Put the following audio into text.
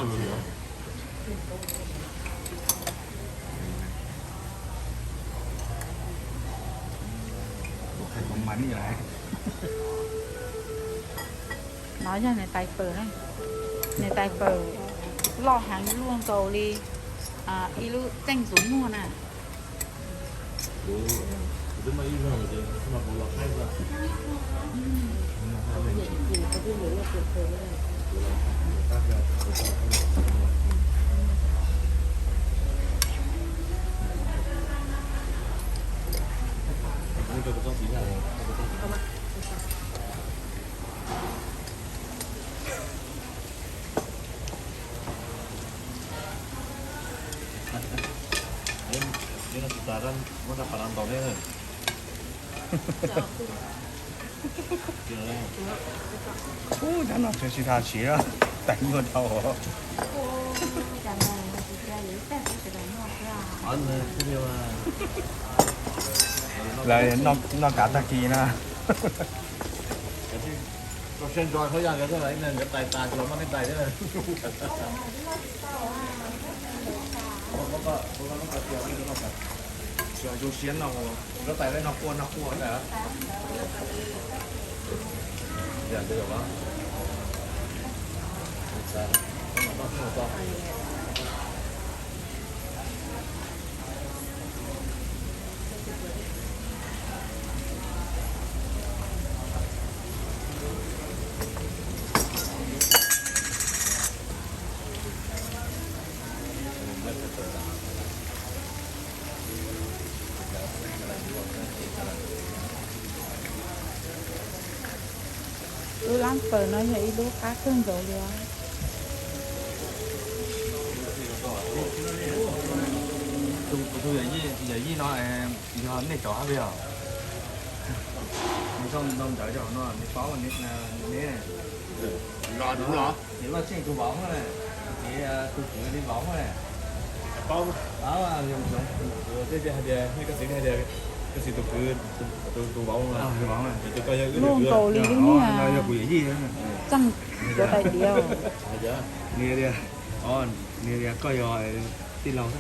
No yog nws tais fawm na, nws tais fawm loj heev, luaj nkaus li ib lub txeej txuv muag na. Ub, cov no tseem tsis tas siav, tais nyuaj dhau. Lawv noj kav tag kis na. Zoo siab no, nrog tais no quaj no quaj ntag. Lub lab fawm no yog ib lub qab kawg nkaus li os. Tus yawm yij no yog nej cov hab li os? Nws sau ntawv rau hauv no nws paub neb. Ces loj tseej tus vauv na, ces tus kwv li vauv na. Paub, tej hais tias, koj txiv hais tias, koj txiv tus kwv, tus vauv, tus vauv, tus koj yog wb, luaj nkaus li lub niag, yog kuv yawm yij, txeej cov tais diav. Nws tias, nws tias koj yog tij laug.